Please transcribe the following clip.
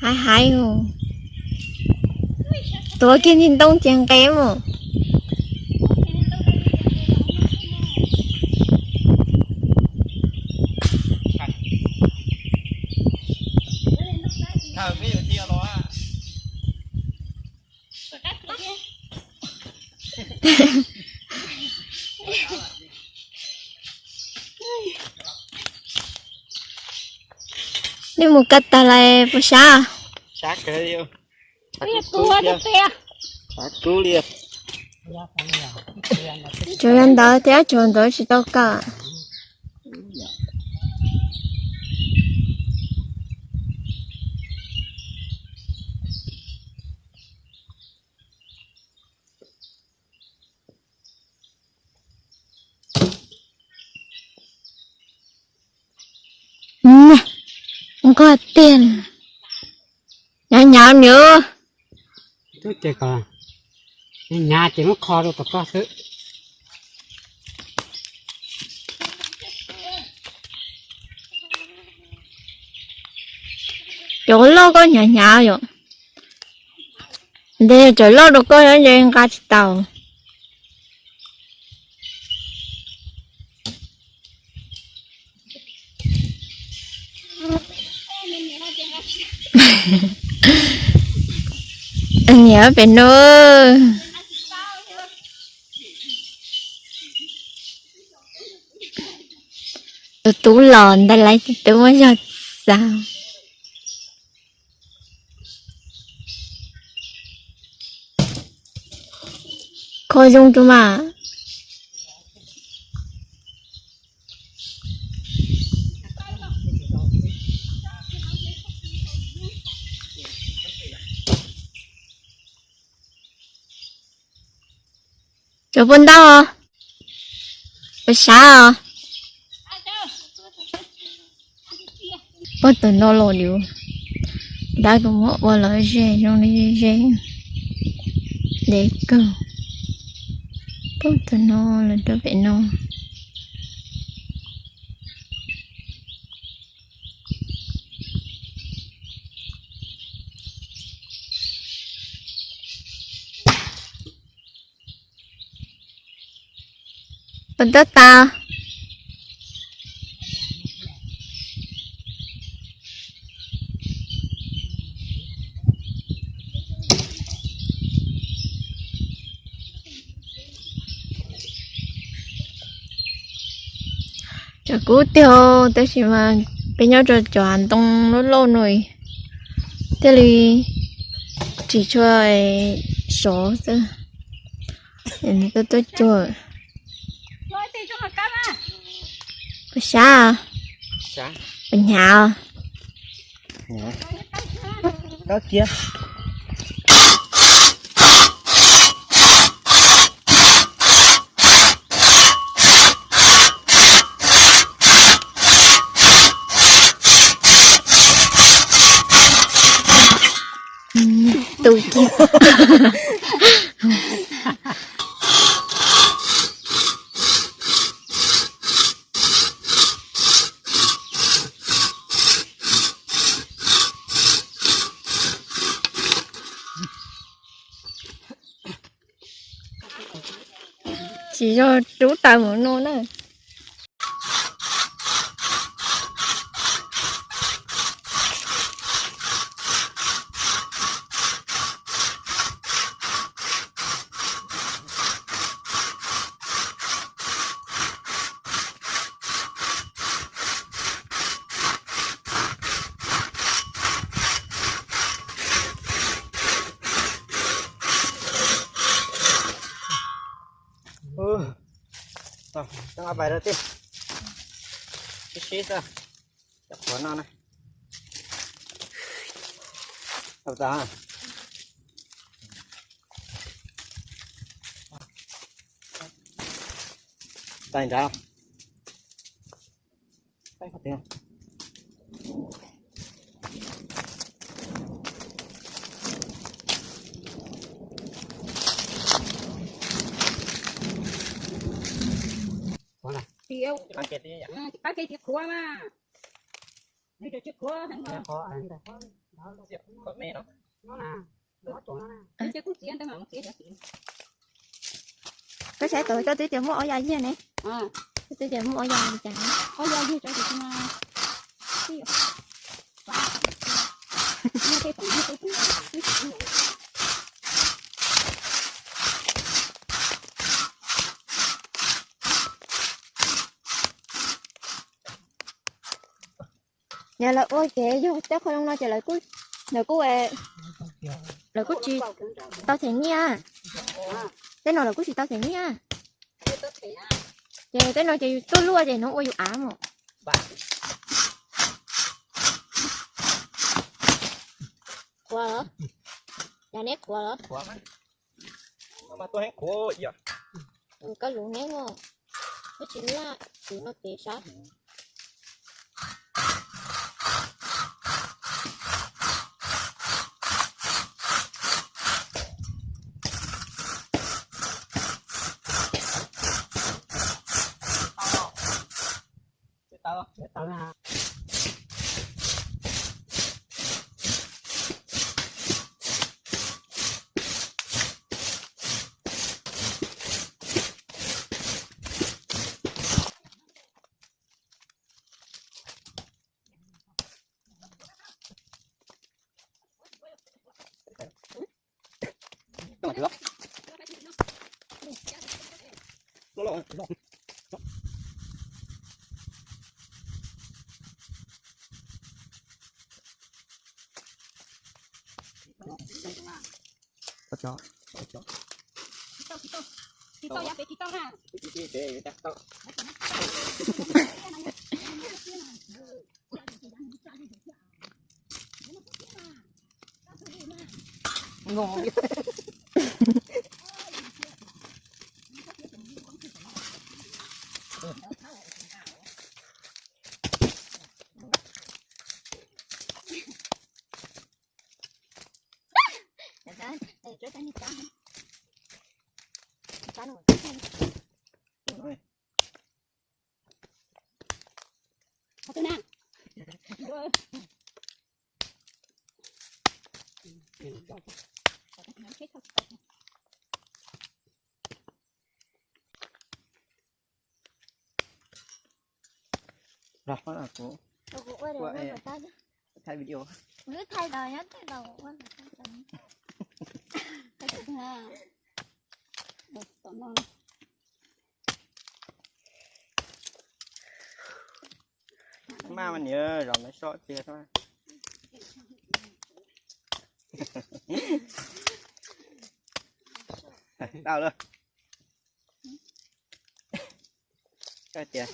Hais hais, tuav kiag ntsis ntoo ces nqes mus. Nej mus kaj tag lawm puas sab? Tsuas yog ntawd thiab, tsuas ntawd tsis tau kaj. Nquag tiag, hnyav hnyav nws. Ces kom hnyav ces muab kho rau tom koj xwb. Cov loj koj hnyav hnyav yom. Ntev yog cov loj rau koj nce nqa tsis tau. Niam pem no, tus tub los ntawd lawv tus tub muab zog xav. Kho zoo rau mas. Cov poj ntaub, poj sav os. Pog tus no los lawm, dab kuv muab ua lawv ze zoo li ze, ntev kawg. Pog tus no los rau pem no. Pog tab tas, cov kub tiag, tab sis mas peb nyob rau cov hav ntoo loj loj no thiaj li tsis tshua sov xwb. Tuaj tuaj cuag, puas sab, puas hnyav? Tu kiag. Tsis yog rub taws mus no na. Coj pais rau tim, sib sib xwb, cov qhuav no na. Tau tas, tas nrad. Qab ke tsis qhuav mas, tsis qhuav heev. Koj saib tau koj twb tias muaj ob ya yiag ne. Koj twb tias muaj ob ya li cas? Yog lawv ua ces yog cov qhov zoo no ces lawv kuj, lawv kuj tsis tau them nyiaj. Tej no lawv kuj tsis tau them nyiaj. Ces tej no ces yus tuaj luaj ces nws ua yus av mus. Qhuav los? Yog neb qhuav los? Koj lus neb no, koj tsis laj, tus no pem sab. Los kuv thaij video. Maj mas niam zov nais so tiag. Tau lawm. Koj tias